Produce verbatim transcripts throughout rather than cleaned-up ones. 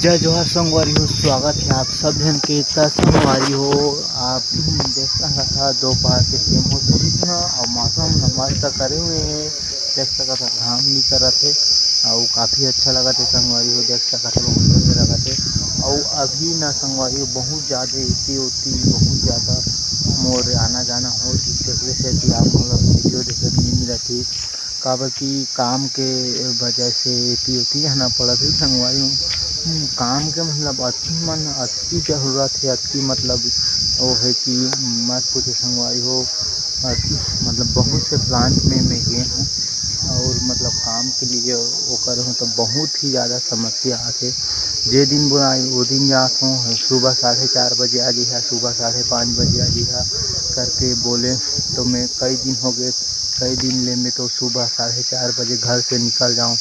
जय जोहार संगवारी हो, स्वागत हे आप सब झन के। त संगवारी हो, आप देख सकत हा दोपहर के टेम हो चुकिस ना, अउ मौसम ह मस्त करे हुए हे। देख सकत हा घाम निकरत हे, अउ काफ़ी अच्छा लगत हे संगवारी हो। देख सकत हा बहुत बढ़िया लगत हे। अउ अभी ना संगवारी हो बहुत ज़्यादा एती ओती बहुत ज़्यादा मोर आना जाना हो, जिस तेकरे सेती आप मन ला वीडियो देखे नइ मिलत हे। काबर कि काम के वजह से एती ओती जाना पड़त हे संगवारी हो। हम्म, काम के मतलब अतकी मन अतकी जरूरत हे, अतकी मतलब वो हे कि मत पूछो संगवारी हो। अतकी मतलब बहुत से प्लांट में मैं गे हूँ और मतलब काम के लिए वो करे हूँ तो बहुत ही ज़्यादा समस्या आथे। जे दिन बुलाए वो दिन जात हूँ, सुबह साढ़े चार बजे आ जइहा, सुबह साढ़े पाँच बजे आ जइहा करके बोले। तो मैं कई दिन हो गए, कई दिन ले मैं तो सुबह साढ़े चार बजे घर से निकल जाऊँ,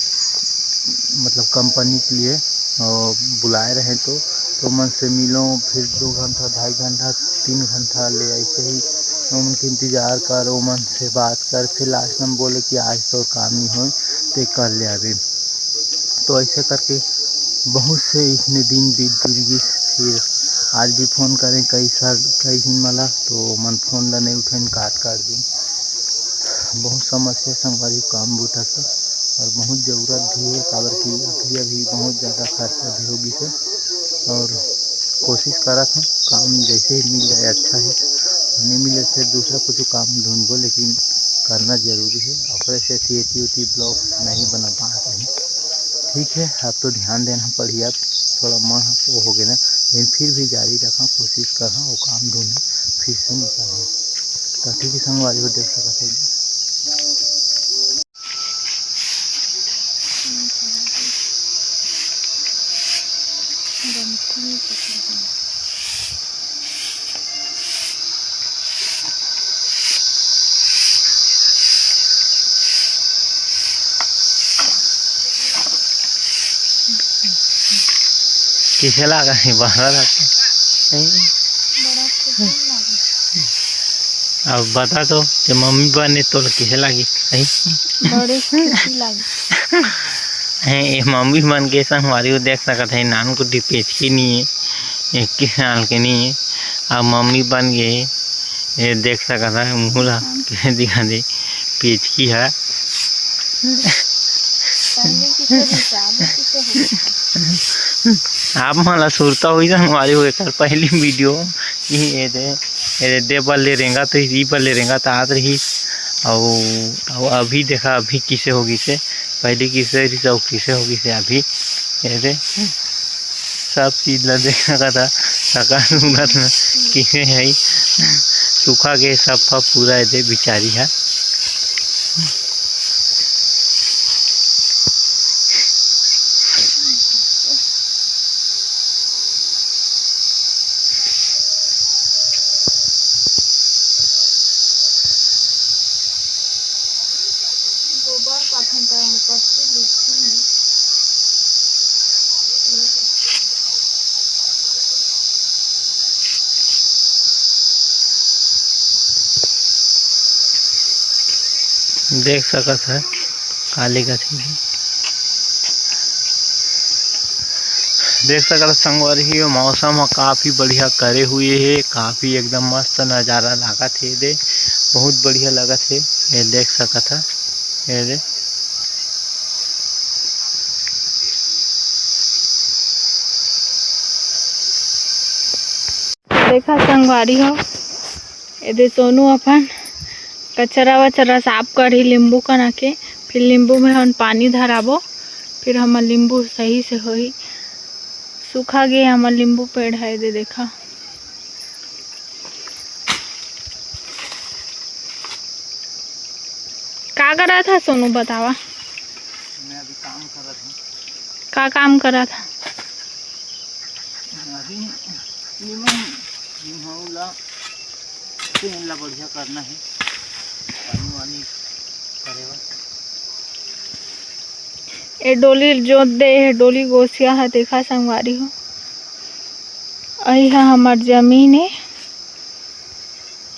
मतलब कंपनी के लिए और बुलाए रहे तो, तो मन से मिलो, फिर दो घंटा, ढाई घंटा, तीन घंटा ले ऐसे ही उनके इंतजार कर, ओमन से बात कर, फिर लास्ट में बोले कि आज तो काम नहीं हो, ते कल ले आबे। तो ऐसे करके बहुत से इसने दिन बीत बीत गिस। फिर आज भी फ़ोन करें कई सर कई झिन मला, तो मन फ़ोन ला नहीं उठेन, काट काट दिन। बहुत समस्या संगवारी काम बूता के, और बहुत ज़रूरत भी है, काबर कि अभी अभी बहुत ज़्यादा खर्चा भी हो गिस है। और कोशिश करत हूँ काम जैसे ही मिल जाए अच्छा है, नहीं मिले फिर दूसरा कुछ काम ढूंढबो, लेकिन करना ज़रूरी है। ओकरे से एती ओती ब्लॉग नहीं बना पाते हैं। ठीक है, अब तो ध्यान देना पड़ी, अब थोड़ा मन वो हो गया ना, लेकिन फिर भी जारी रखा, कोशिश करा वो काम ढूंढे, फिर से निकलना। तो ठीक है संगवारी हो, देख सकते हैं। किसे लागा है बारह लाख? बड़ा सुकून लागे। अब बता तो, ते मम्मी बने तो किसे लागी? हैं? बड़े खुशी लागे। हैं, ये मम्मी बन के संगवारी हो देख सकत है, नान कुटी पेचकी नहीं है, इक्कीस साल के नहीं है, अब मम्मी बन गए। ये देख सकत है, मुँह ला कैसे दिखा दे, पेचकी है। पहले किसे भी जादू किसे हो। आप मन ला सुरता होई संगवारी हो, एकर पहली वीडियो, ये दे, ये दे बल ले रेंगा तो ई बल ले रेंगा तो आत रही। अउ, अउ अभी देखा, अभी किसे हो गिसे, पहली किसे रहिस अउ किसे हो गिसे अभी। ये दे, सब चीज ला देखा का था, सका सुनत में किसे है, सुखा के सब पूरा ये दे बिचारी है। गोबर पाथन त कच्चे लिखी। देख सकत है, काली कथी है। देख सकत है संगवारी हो, मौसम ह काफी बढ़िया करे हुए हे, काफी एकदम मस्त नजारा लागत हे। दे बहुत बढ़िया लगत हे, ये देख सकत है, ये दे। देखा संगवारी हो, एदे सोनू अपन कचरा वचरा साफ करही लींबू कना के, फिर लींबू में हम पानी धराबो, फिर हमर लींबू सही से होही। सूखा गे हमर लींबू पेड़ है, एदे देखा। का करत हा सोनू, बतावा? मैं अभी काम करत हूँ। का काम करत हा? अभी निमन, निमन ला, तेल ला बढ़िया करना है, पानी वानी करे बर। ए डोली जोत दे, ए डोली गोसिया ह, देखा संगवारी हो। अही ह हमर जमीन ए।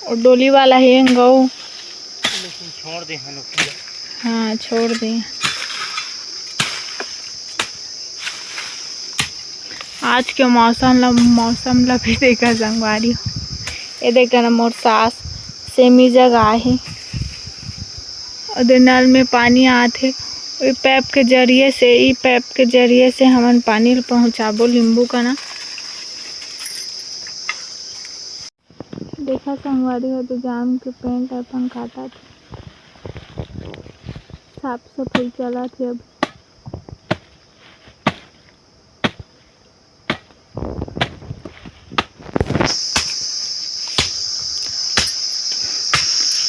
ओ डोली वाला हे गऊ। लेकिन छोड़ दे हन ओकिया। हाँ, छोड़ दे। आज के मौसम ला, मौसम ला भी देखा संगवारी हो। ये देखा ना, मोर सास सेमी जगाए हे, ओदे नल में पानी आत हे। ई पाइप के जरिए से, ई पाइप के जरिए से हमन पानी ल पहुँचाबो लिंबू कना। देखा संगवारी हो, तो जाम के पेड़ अपन काटत हे, साफ सफाई चलत हे अब।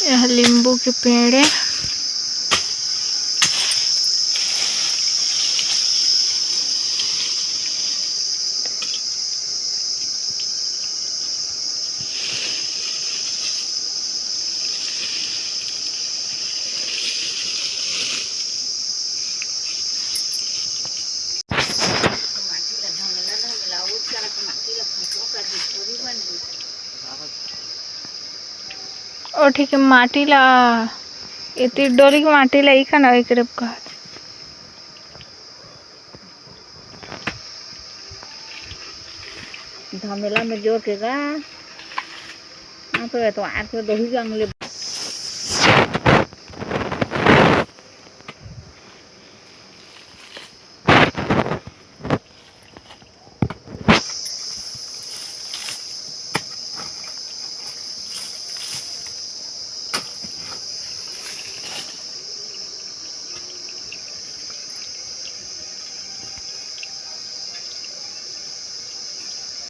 यह लिंबू के पेड़ हे। ओ ठीक है, माटी ला, एती डोरी के माटी ला इखा ना एकरे कहा। धमेला में जोर के गा, ना तो एतवार के दोही जंग ले।